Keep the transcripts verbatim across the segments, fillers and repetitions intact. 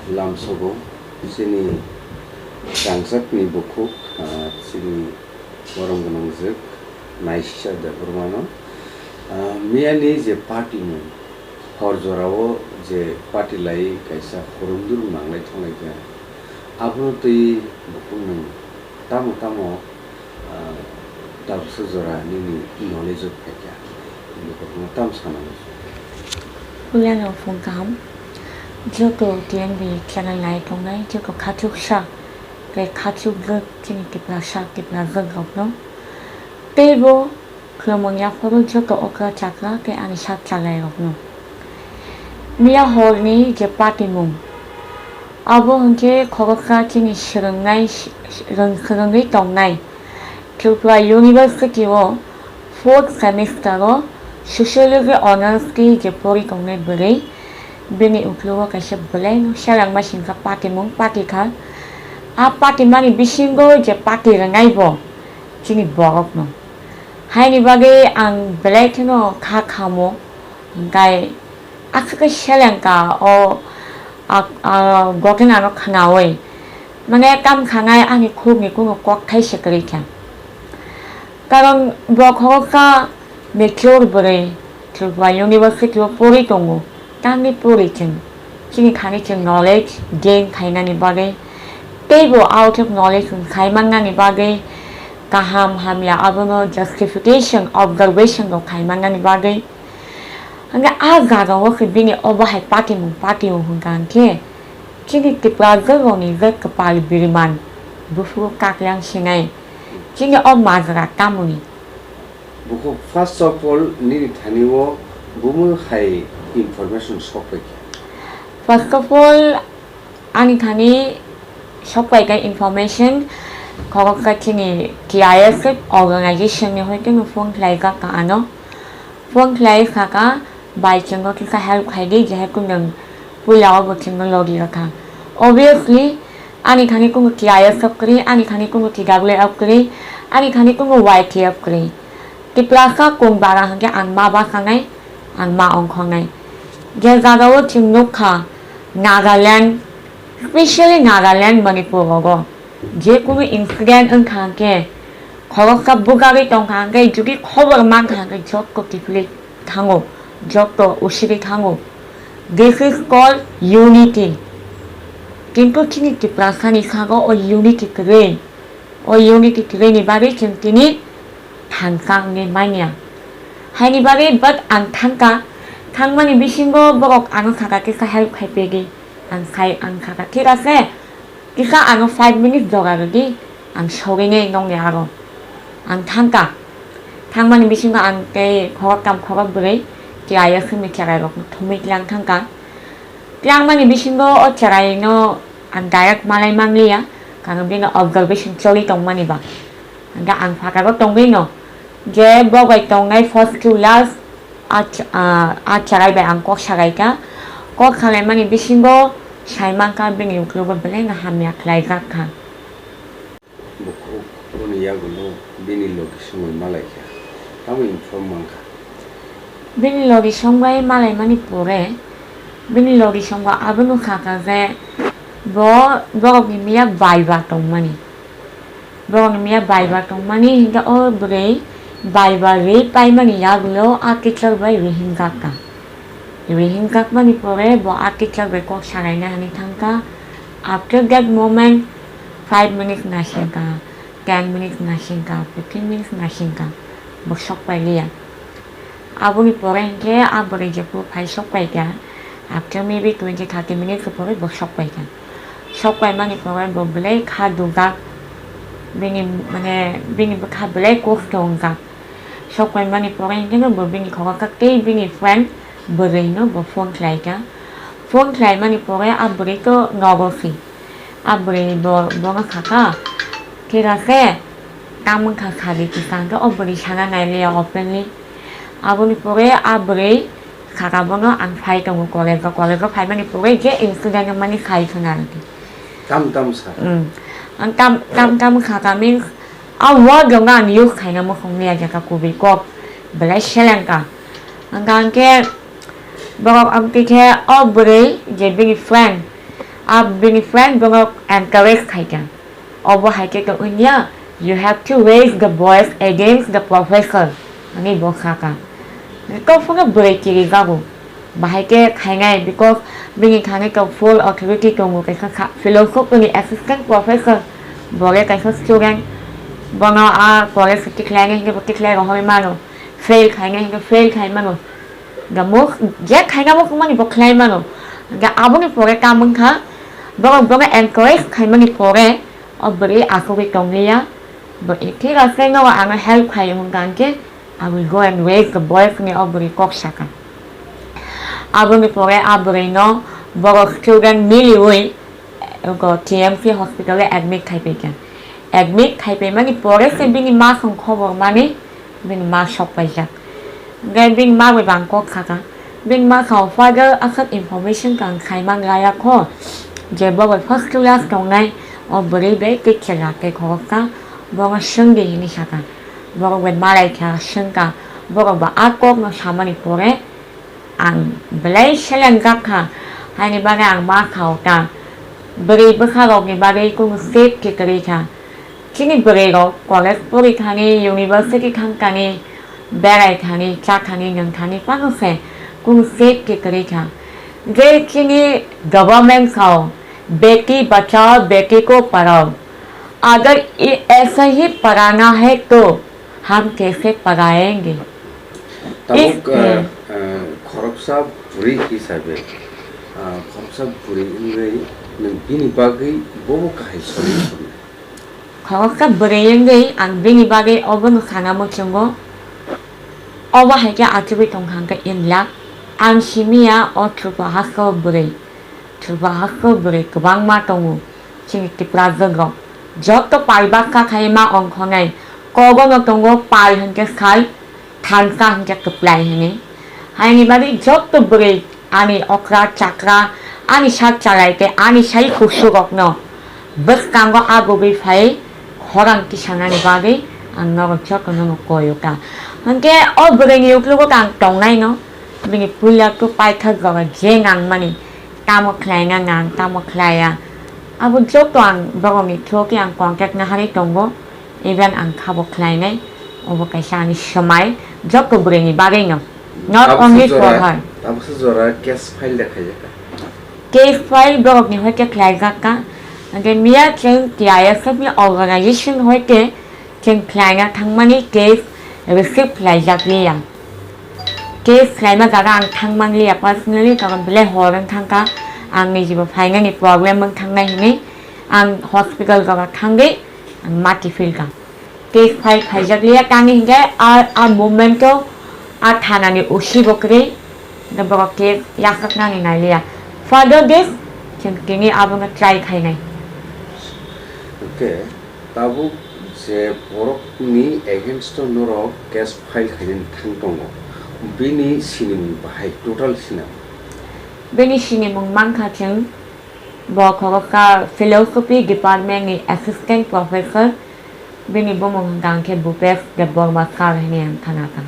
Lamsogo chini changchakni bukhuk, ah, chini borom gwnangjwk Naisha Debbarmano, ah, miyani je party mung, hor jorao je party lai kaisa khorokduru nanglai thanglaikha, abono twi bukhuk nwng tamo tamo, ah, tabuksa jora nini knowledge-o phaikha, bini kothoma tamo sana muchungo. Puila no phung kaham, joto T N B channel nai tongnai, joto khachuksa tei khachukjwk chini Tiprasa, Tiprajwk rokno. Teibo khulumung yapharo joto okra chakra tei ani sak chalairokno. Miya horni je patimung, abo hwnkhe khoroksa chini swrwngnai, rwng-, swrwngwi tongnai Tripura University-o fourth semester-o Sociology Honours tei je pori tongnai bwrwi, bini uklogo kaisa belaino selengma singkha patimung patikha. A patimani bisingo je pati rwnai bo chini borokno. Haini bagwi ang belai kheno kha khamo, hwnkhe aswk khe selengkha o, a, a, gothinano khnaui. Mane, kam khanai ani khukni kunu kokthai se kwrwi kha. Karon bo khoroksa mature bwrwi Tripura University-o pori tongo. Tamni pori chwng chini thani chwng knowledge gain khainani bagwi, teibo out of knowledge chwng khai mannani bagwi, kaham hamya abono justification, observation rok khai mannani bagwi. Hwnkhe a jagao khe bini obo hai patimung patio hwnkha hwnkhe chini Tiprajwk rokni je kwpal biriman buphuru kakyang sinai chini o majra tamoni. Bukhuk, first of all, nini thani-o bumo hai information sok pai kha? First of all, ani thani sok pai kha information, khoroksa chini T I S F organization ni hoite no phone khlai kha ano. Phone khlai kha kha, bai chwngno kisa help khai di, jehetu nwng puila o bo chwngno logi rw kha. Obviously, ani thani kunu T I S F kwrwi, ani thani kunu T W F kwrwi, ani thani kunu Y T F kwrwi. Tiprasa kung bara hwnkhe ang ma basanai, ang ma ongkhornai. Je jagao chwng nukha Nagaland, specially Nagaland, Manipur rogo je kunu incident wngkha hwnkhe, khoroksa bugagwi tongkha hwnkhe, jodi khobor mankha hwnkhe joto kiphilwi thango, joto usigwi thango. This is called unity. Kintu chini Tiprasani sago o unity kwrwi. O unity kwrwini bagwi chwng tini thangkha wngwi manya. Haini bagwi but ang thangkha, thangmani bisingo borok ano sakha kisa help khai pegwi. Ang sai, ang sakha, thik ase, kisa ano five minutes joga rwdi, ang sogwinai nongni aro. Ang thangkha, thangmani bisingo ang tei khoroktham khorokbwrwi T I S F ni cherairokno thumwi tlang thangkha. Tlangmani bisingo o cheraino ang direct malai manliya, karon bini observation choli tongmani ba. Hwnkhe ang phataro tongwino je bo bai tongnai first to last a ch-, a, a cherai bai ang kok salaikha. Kok salaimani bisingo saimankha bini uklogo belaino hamya khlaijak kha. Bukhuk, boni yagulo bini logi songwi malaikha. Tamo inform mankha? Bini logi songbai malaimani pore, bini logi songba abono sakha je bo borokni miya baiba tongmani. Borokni miya baiba tongmani, hingkhe o bwrwi baiba rwi paimani yagulo a teacher bai rihimjak kha. Rihimjakmani pore bo a teacher bai kok salaina hinwi thangkha. After that moment, five minutes nasingkha, ten minutes nasingkha, fifteen minutes nasingkha, bo sok pailiya. Aboni pore hinkhe a bwrwi jephuru phai sok paikha, after maybe twenty thirty minutes pore bo sok paikha. Sok paimani pore bo belai kha dukjak, bini, mane, bini bwkha belai kosto wngjak. Sok paimani pore hinkhe no bo bini khoroksa tei bini friend bwrwino bo phone khlaikha. Phone khlaimani pore a bwrwi to nogo si. A bwrwi bo, bono sakha, "Thik ase, tamo wngkha sadi," kwchang khe o bwrwi sana nailiya openly. Aboni pore a bwrwi sakha bono, "Ang phai tongo college-o, college-o phaimani pore je incident wngmani sai khna," hwnkhe. Tam tam sakha? Hmm. Ang tam, tam tam sakha means a word rokno ang use khaina muchung liya, jaka kubui kok belai seleng ka. Ang kha hwnkhe borok amtwi khe o bwrwi je bini friend, Abo bini friend bono encourage khaikha. Obo hai khe to wngya, "You have to raise the voice against the professor," hwnwi bo sakha. Kok phano bwrwi kirijago. Bahai khe khainai, because bini thani to full authority tongo, kaisa sa-, philosophy ni assistant professor, bole kaisa student, bono a college o tikhlainai hinkhe bo tikhlai rohorwi mano, fail khainai hinkhe fail khai mano, ga muk-, je khaina muchungmani bo khlai mano. Ga aboni pore tamo wngkha, borok bono encourage khaimani pore o bwrwi asugwi tongliya, bo thik ase, nogo ano help khai hwnkha hinkhe, I will go and raise the voice hwnwi o bwrwi kok sakha. Aboni pore a bwrwino borok student miliwi go T M C hospital o admit khai paikha. Admit khai paimani pore se bini ma song khobor mani bini ma sok paijak. Hwnkhe bini ma bai bang kok sakha. Bini ma sao, "Father, aswk information kang khai man laya kho, je bo bai first class tongnai, o bwrwi bai tei chwla tei khoroksa, bono swngdi," hwnwi sakha. Borok bai malai kha, swngkha, borok ba a kokno samani pore ang belai selengjak kha, haini bagwi ang ma sao ta. Bwrwi bwsarokni bagwi kunu safety kwrwi kha. Chini bwrwirok college pori thani, university thang thani, berai thani, cha thani, nwng thani, phano se kunu safety kwrwi kha. Je chini government sao, "Beti bachao, beti ko padhao. Agar ye aisa hi padhana hai to hum kaise padhayenge?" Tabuk, Is, ah, eh, ah, khoroksa bwrwi hisabe, ah, khoroksa bwrwi wngwi nwng bini bagwi bobo kahai solution? Khoroksa bwrwi wngwi ang bini bagwi obono sana muchungo. Obo hai khe achugwi tongkha hwnkhe inlak. Ang simiya o Tripura haste o bwrwi. Tripura haste o bwrwi kwbangma tongo. Chini Tiprajwk rok joto pal baksa khai ma ongkhornai. Kogono tongo pal hinkhe sai, thansa hinkhe kwplai hinwi. Haini bagwi joto bwrwi ani okra chakra, ani sak chalai tei ani sai kusurokno bwskango a bwbwi phai khorang tisanani bagwi ang norok jotono no koi o ta. Hinkhe o bwrwini uklogo ta ang tongnaino, bini puila to paithak jora je nangmani, tamo khlaina nang, tamo khlaiya, abo joto ang borokni through khe ang contact naharwi tongo. Even ang khabo khlainai, obo kaisa ani swmai, joto bwrwini bagwino, not only for her. Tabuksa jora case file da khaijak kha. Case file borokni hoi khe khlaijak kha. Hwnkhe miya chwng T I S F ni organization hoi khe chwng khlaina thangmani case receive khlaijak liya. Case khlaima jaga ang thang manliya personally, karon belai hor wng thangkha, ang nijibo phainani problem wng thangnai hinwi ang hospital jaga thangwi ang mati philkha. Case file khaijak liya, tangwi hinkhe a, a moment o a thanani O C bo kwrwi, hinkhe borok case yachaknani nailiya. Further this, chwng tini abono try khainai. Okay, tabuk je borokni against o norok case file khainani thang tongo, bini sinimung bahai total sinam? Bini sinimung mankha chwng Bo khoroksa philosophy department ni assistant professor, bini bumung hwnkha hwnkhe Bhupesh Debbarma sir hinwi ang khna kha.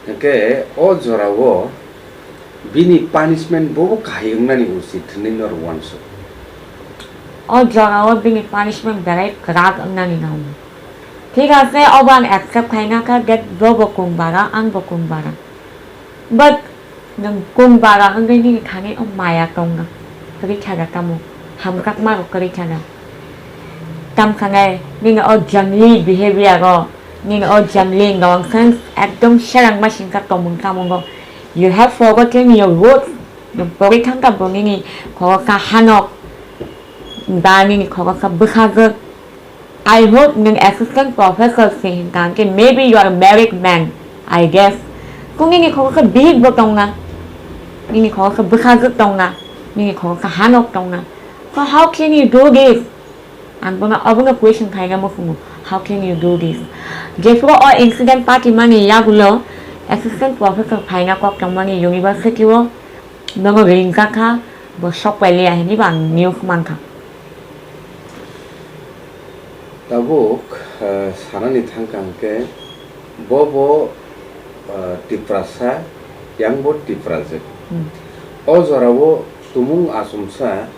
Hwnkhe o jorao bini punishment bobo kahai wngnani usit hinwi norok uansuk? O jorao bini punishment belai kwrak wngnani nango. Thik ase, obo ang accept khaina kha that bobo kung bara, angbo kung bara. But nwng kung bara wngwi nini thani o maya tongna kwrwi khaga tamo? Hamkakma rok kwrwi khaga. Tam khanai nini o jangli behavior o, nini o jangli nonsense ekdom serang ma singkha tongmung tamo go. You have forgotten your roots. Nwng pori thangkha bo nini khoroksa hanok ba nini khoroksa bwsajwk. I hope nwng assistant professor se hinkha hwnkhe maybe you are a married man, I guess. Kung nini khoroksa bihik bo tongna, nini khoroksa bwsajwk tongna, nini khoroksa hanok tongna. So how can you do this? Ang bono obono question khaina muchungo, how can you do this? Jephuru o incident party mani yagulo assistant professor phaina kok tongmani university o, bono ringkha kha, bo sok pailiya hinwi bo ang news mankha. Tabuk, ah, sanani thangkha hwnkhe, bo bo, ah, Tiprasa, yang bo Tiprajwk. Hmm. O jorao Tumung achomsa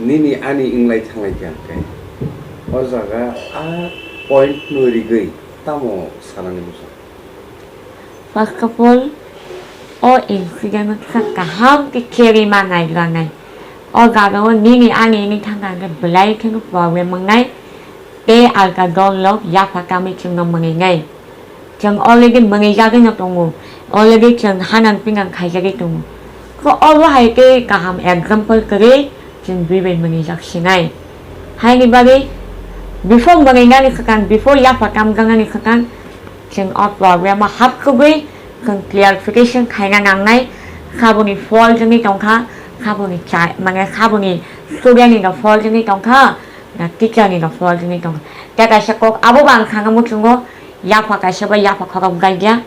nini ani wnglai thanglai kha hwnkhe, o jaga a point no rigwi tamo sanani muchung? First of all, o incident no kisa kaham khe cherwi ma nai lanai. O jaga o nini ani wngwi thangkha hwnkhe belai kheno problem wngnai. Tei alka dol rok yapha kamwi chwngno mwnwi nai. Chwng already mwnwi jagwi no tongo. Already chwng hanang pinang khaijagwi tongo. Kho obo hai tei kaham example kwrwi chwng bui bai mwnwi jak sinai. Haini bagwi before mwnwi nani swkang, before yapha kam jaknani swkang, chwng o problem o hap kubui chwng clarification khaina nangnai. Saboni fault wngwi tongkha, saboni chai, mane saboni student ni no fault wngwi tongkha, na teacher ni no fault wngwi tongkha. Tei kaisa kok abo bo ang sana muchungo, yapha kaisa bai yapha khorok gaigya.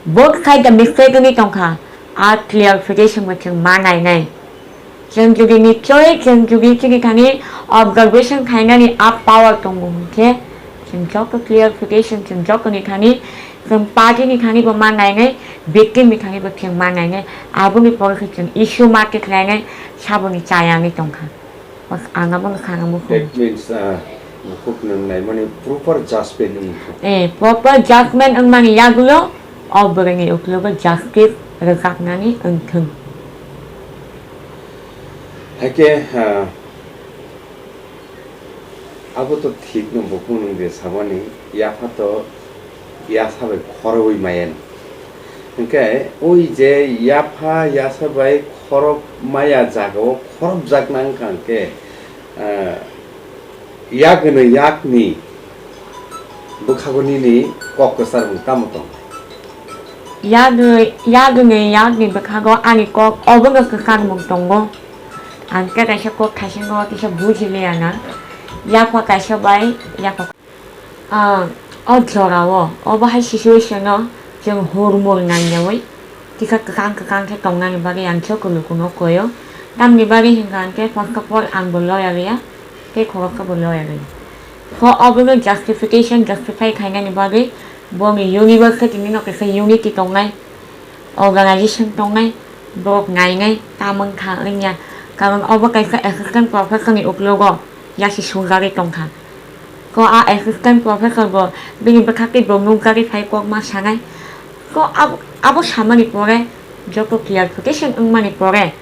Both side the mistake wngwi tongkha, a clarification bo chwng ma nainai. Chwng jodi nichoi chwng jodi chini thani observation khainani a power tongo hwnkhe, chwng joto clarification chwng jotoni thani, chwng party ni thani bo ma nainai, victim ni thani bo chwng ma nainai, aboni pore khe chwng issue ma tikhlainai, saboni chayangwi tongkha. Bas ang abono sana muchungo. That means, ah, bukhuk nwng naimani proper judgment wngkha. Eh, proper judgment wngmani yagulo o bwrwini uklogo justice rwjaknani wngthwng. Haikhe, ah, abo to thik no, bukhuk nwng je samani yapha to yasa bai khorogwi maya. Hwnkhe oi je yapha yasa bai khorok maya jaga o khorokjakna wngkha hwnkhe, ah, yak hwnwi yakni bwkhago nini kok kwcharmung tamo tong? Yak hwnwi, yak hwnwi yakni bwkhago ani kok obono kwcharmung tongo. Ang khe kaisa kok thaisingo kisa bujiliya na. Yapha kaisa bai yapha Ah, o jorao, obo hai situation o chwng hurmur nangyawi, kisa kwkang kwkang khe tongnani bagwi ang joto lukuno koio. Tamni bagwi hinkha hinkhe, first of all, ang bo lawyer ya, tei khoroksa bo lawyer ya. So, obono justification, justify khainani bagwi boni university ni no kisa unity tongnai. Organization tongnai, borok nainai, tamo wngkha wngya. Karon obo kaisa assistant professor ni uklogo yasi sungjagwi tongkha. Ko a assistant professor bo bini bwkhak tei bo nukjagwi phai kok ma sanai. Ko abo, abo samani pore joto clarification wngmani pore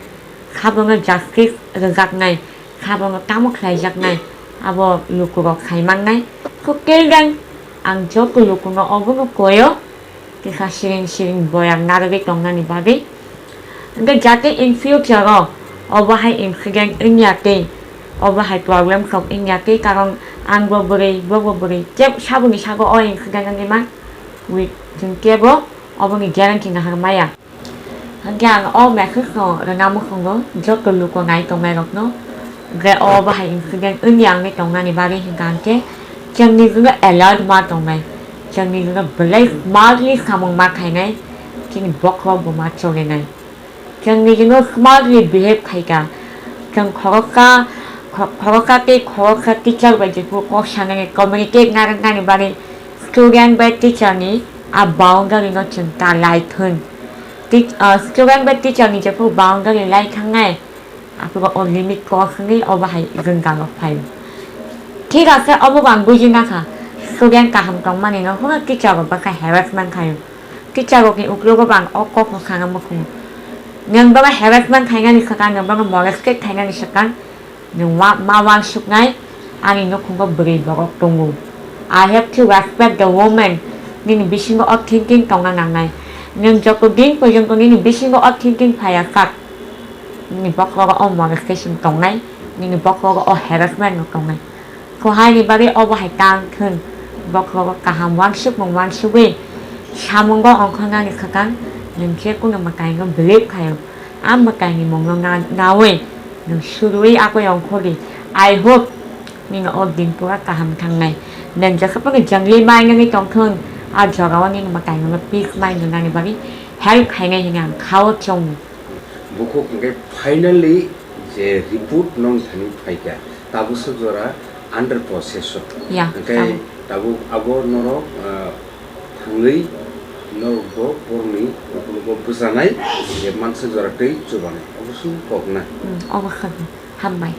sabono justice rwjaknai. Sabono tamo khlaijaknai, abo lukurok sai mannai. Kok tei jang ang joto lukuno obono koio, kisa siring siring boyang narwgwi tongnani bagwi. Hwnkhe jate in future o obo hai incident wngya tei, obo hai problem sok wngya tei, karon ang bo bwrwi, bo bo bwrwi, kebo saboni sago o incident wngwi ma, wi chwng kebo oboni guarantee nahar maya. Hwnkhe ang o message no rwna muchungo joto luku nai tongnai rokno, je o bahai incident wngya wngwi tongnani bagwi hinkha hinkhe chwng nijino alert ma tongnai, chwng nijino belai smartly samung ma khainai, chini bokhorok bo ma cholinai, chwng nijino smartly behave khaikha, chwng khoroksa, kho-, khoroksa tei khoroksa teacher bai jephuru kok sanani communicate narwknani bagwi student bai teacher ni a boundary no chwng ta lai thun. Teach-, ah, student bai teacher ni jephuru boundary lai thangnai, aphuru o limit cross wngwi obo hai jwngjal rok phaio. Thik ase, obo bo ang buji nakha, student kaham tongmani no hwnwi teacher rok bwkha harassment khaio. Teacher rok ni uklogo bo ang o kok no sana muchungo. Nwng bono harassment khainani swkang, nwng bono molested khainani swkang, nwng wa-, ma uansuknai, ani nukhungo bwrwi borok tongo. I have to respect the woman. Nini bisingo o thinking tongna nangnai. Nwng joto din porjonto nini bisingo o thinking phaiya sak, nini bokhorogo o molestation tongnai, nini bokhorogo o harassment no tongnai. Kho haini bagwi obo hai tang thun, bokhorogo kaham uansukmung uansugwi samungo ongkhornani swkang, nwng je kunu mwtaino believe khaio. A mwtaini mungno na-, naui nwng surui agoi ongkhordi. I hope nini o din pura kaham thangnai. Nwng jesaphano jangli mainani tongthung, a jorao nini mwtai nwngno peace mai nwnani bagwi help khainai hwnwi ang khao chongo. Bukhuk hwnkhe finally je report nwng thani phaikha, tabuk swk jora under process o. Ya, hwnkhe tabuk. Tabuk abo norok, ah, thangwi Norokbo borokni ukhulgo bwchanai, je mansuk jora tei chubanai, obo se koknai. Hmm, obo kha, hambai.